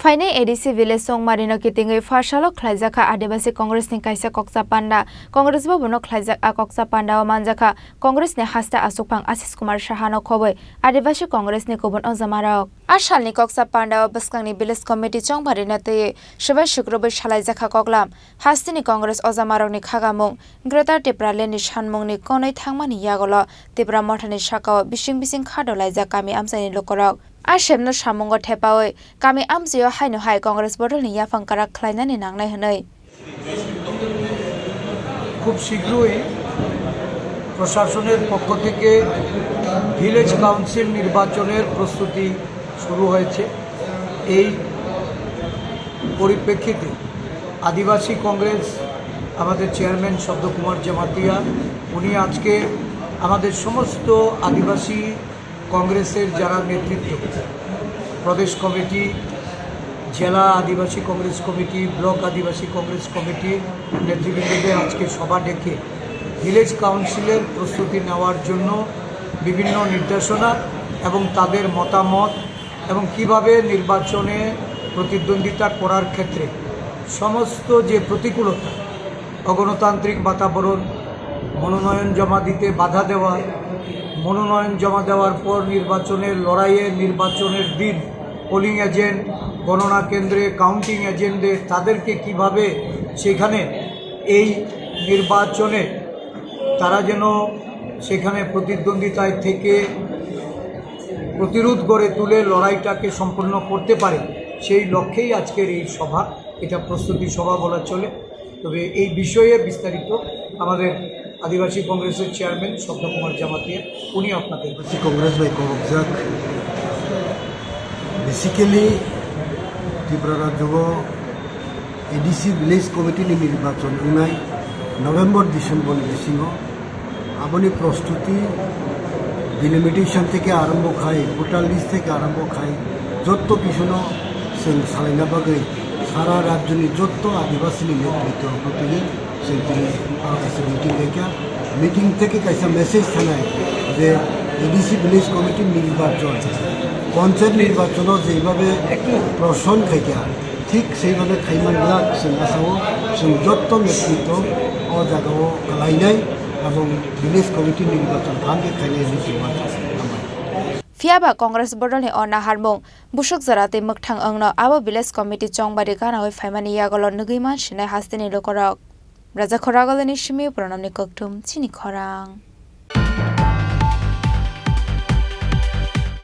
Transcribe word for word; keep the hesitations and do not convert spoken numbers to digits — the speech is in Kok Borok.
Phainai A D C village Chongmari no kitingwi pharsalo khlaijakha Adivasi Congress ni kaisa koksa panda. Congress bhavan no khlaijak a koksa panda o manjakha Congress ni haste achukphang Ashish Kumar Saha no khobwi Adivasi Congress ni kubun ojamarok. A salni koksa panda o bwskangni village committee Chongmari no twiwi swbai sukrubwi salaijakha koklam. Hasteni Congress ojamarokni khagamung Greater Tipraland ni sanmungni konwi thangmani yagulo Tipra Mothani sakao bising bising kha dolaijak kami amchaini lukurok. A semno samungo thepawi kami amchaio haino hai Congress bodolni yaphang kwrak khlainani nangnai hwnwi. খুব শীঘ্রই প্রশাসনের পক্ষ থেকে village council নির্বাচনের প্রস্তুতি শুরু হয়েছে। এই পরিপ্রেক্ষিতে আদিবাসী কংগ্রেস, আমাদের চেয়ারম্যান শব্দ কুমার জমাতিয়া, উনি আজকে আমাদের সমস্ত আদিবাসী কংগ্রেসের যারা নেতৃত্ব, প্রদেশ কমিটি, জেলা আদিবাসী কংগ্রেস কমিটি, ব্লক আদিবাসী কংগ্রেস কমিটির নেতৃবৃন্দদের আজকে সভা ডেকে ভিলেজ কাউন্সিলের প্রস্তুতি নেওয়ার জন্য বিভিন্ন নির্দেশনা এবং তাদের মতামত এবং কিভাবে নির্বাচনে প্রতিদ্বন্দ্বিতা করার ক্ষেত্রে সমস্ত যে প্রতিকূলতা, অগণতান্ত্রিক বাতাবরণ, মনোনয়ন জমা দিতে বাধা দেওয়া, মনোনয়ন জমা দেওয়ার পর নির্বাচনের লড়াইয়ে নির্বাচনের দিন পোলিং এজেন্ট, গণনা কেন্দ্রে কাউন্টিং এজেন্টদের, তাদেরকে কিভাবে সেখানে এই নির্বাচনে তারা যেন সেখানে প্রতিদ্বন্দ্বিতায় থেকে প্রতিরোধ গড়ে তুলে লড়াইটাকে সম্পন্ন করতে পারে, সেই লক্ষ্যেই আজকের এই সভা। এটা প্রস্তুতি সভা বলা চলে। তবে এই বিষয়ে বিস্তারিত আমাদের আদিবাসী কংগ্রেসের চেয়ারম্যান শব্দ কুমার জমাতিয়া, উনি আপনাদের আদিবাসী Congress bai korokjak. Basically, Tripura rajyo A D C village committee ni nirbachon wngnai November December ni bisingo. Aboni prostuti delimitation theke arombo khai, voter list theke arombo khai, jotto kisuno chwng salaina bagwi sara rajyoni jotto adibasini netritto rokno twiwi chwng tini aro kaisa meeting khaikha. Meeting theke kaisa message thanai je A D C village committee nirbachon, panchayat nirbachono jeibabe proshon khaikha, thik seibabe khaiman glak chwng asao chwng jotto netritto o jagao kwlainai, aboni village committee nirbachon kaham khe khainai hinwi chwng uansukha. Hambai. Phiya ba Congress bodolni o naharmung busuk jora tei mwkthang wngno abo village committee Chongbari ganawi phaimani yagulo nugwi mansinai hasteni lukurok. Brajakhor Agolini simi Pranamni kokthum chini khorang.